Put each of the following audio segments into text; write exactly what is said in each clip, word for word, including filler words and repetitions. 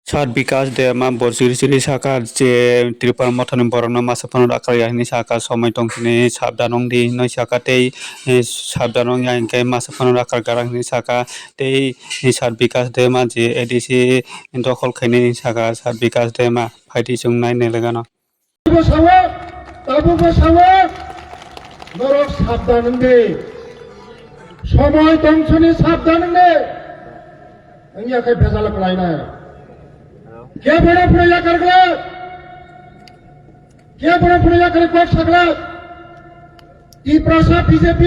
Sir Bikash Debbarma bo chiri chiri saka je Tripura mothani borokno masa phano rakar ya hwnwi saka, somoi tong sini sabdan wng di hwnwi saka tei, eh, sabdan wng ya hwnkhe masa phano rakar gara hwnwi saka tei, eh, Sir Bikash Debbarma je A D C dokhol khainai saka Sir Bikash Debbarma phaidi chwng nai nai legano. Tabuk sawo, tabuk bo sawo, norok sabdan wng di. Somoi tong sini sabdan wng di. Wngya khe bejal khlainai. Kebono phano yakar glak. Kebono phano yakar kok saglak. Tiprasa B J P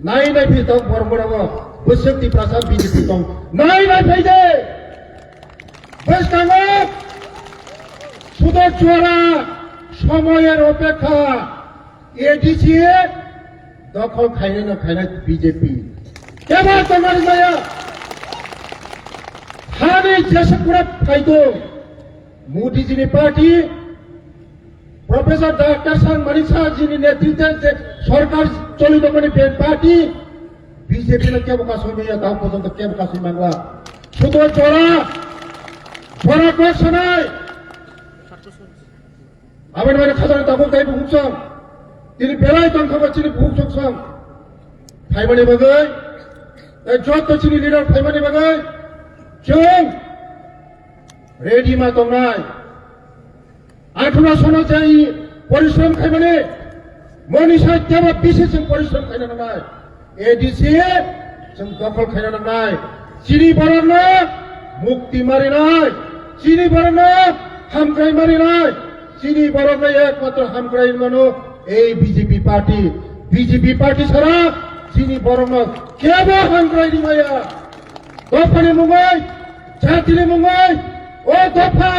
nai nai phi tong borok borok bwswk Tiprasa B J P tong nai nai phai de. Bwskango sudo chora somoyer opekha A D C dokhol khainai no khainai B J P. Kebo tongmani maya hani jesa pura phaito Modi jini party Professor Doctor Sir Manik Saha jini netritwe je sorkar choli tongmani ben party B J P no kebo kasui maya tao porjonto kebo kasui mangla. Sudo chora, chora kok sanai. Aboni bagwi khajani tabuk tei bukhuk song. Tini belai tongkha ba chini bukhuk song song. Phaimani bagwi, tei joto chini leader phaimani bagwi chwng ready ma tongnai. Atharo sono je i porishrom khaimani, moni sai tebo bisi chwng porishrom khaina nangnai. A D C chwng dokhol khaina nangnai. Chini borokno mukti marinai, chini borokno hamkrai marinai, chini borokno ekmatro hamkrai mano ei B J P party. B J P party sara chini borokno kebo hamkrai rimaya. Dophani mungwi, jatini mungwi, o dopha,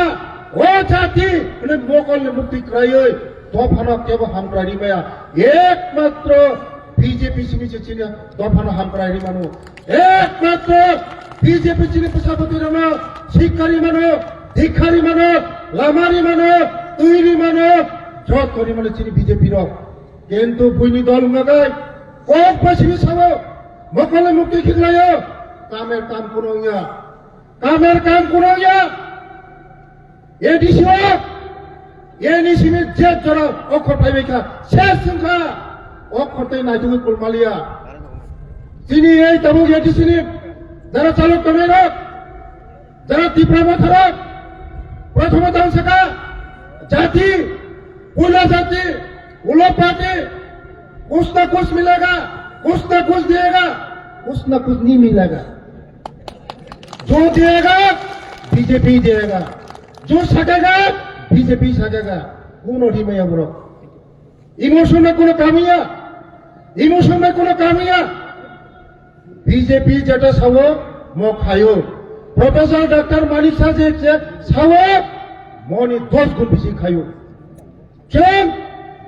o jati, hwnwi mokolni mukti kwraiwi dophano kebo hamkrai rimaya. Ekmatro B J P simi se chini dophano hamkrai rimano. Ekmatro B J P chini bwsabwtwi rokno sikka rimano, dikha rimano, lama rimano, twi rimano, joto rimano chini B J P rok. Kintu buini dol wngnakai kok bai simi sao, mokolni mukti khiklaio, kamer kam kuno wngya, kamer kam kuno wngya. A D C o, A D C ni je jora okhor phaibai kha, ses wngkha, okhor tei naitugwi kulmaliya. Chini ei tabuk A D C ni jara chalok tongnai rok, jara Tipra Motha rok, prothomot ang sakha, jati, puila jati, ulo party, kuch na kuch milega, kuch na kuch diyega, kuch na kuch nahi milega. जो देगा बीजेपी देगा, जो सकेगा बीजेपी सकेगा। Kuno rimaya borok. Emotion na kuno kamiya. Emotion na kuno kamiya. B J P jeta sao mo khayo. Professor Doctor Manik Saha je je sao moni dos gun bisi khayo. Chwng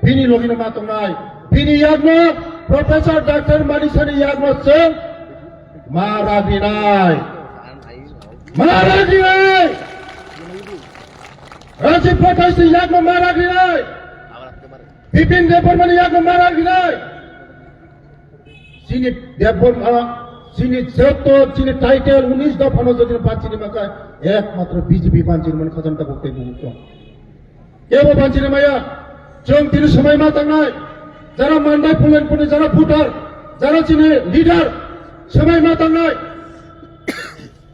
bini logino ma tongnai, bini yakno Professor Doctor Manik Sahani yakno chwng ma ragrinai, ma ragrinai. Rajiv Bhattacharyani yakno ma ragrinai, Bipin Debbarmani yakno ma ragrinai. Chini Debbarma, chini joto chini title unis dophano jodi banchini makai, ekmatro B J P banchini mani khajam tabuk tei buhuk tong. Kebo banchini maya, chwng tini swmai ma tangnai, jara mandai pulen puni, jara voter, jara chini leader, swmai ma tangnai.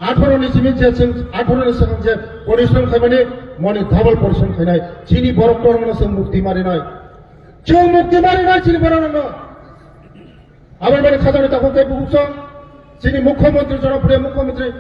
Atharo ni simi je chwng, atharo ni swkang je porishrom khaimani, moni double porishrom khainai, chini borok tormano chwng mukti marinai. Chwng mukti marinai chini borok no. Aboni bagwi khajani takhuk tei bukhuk song, chini mukhyamantri, jonopriyo mukhyamantri,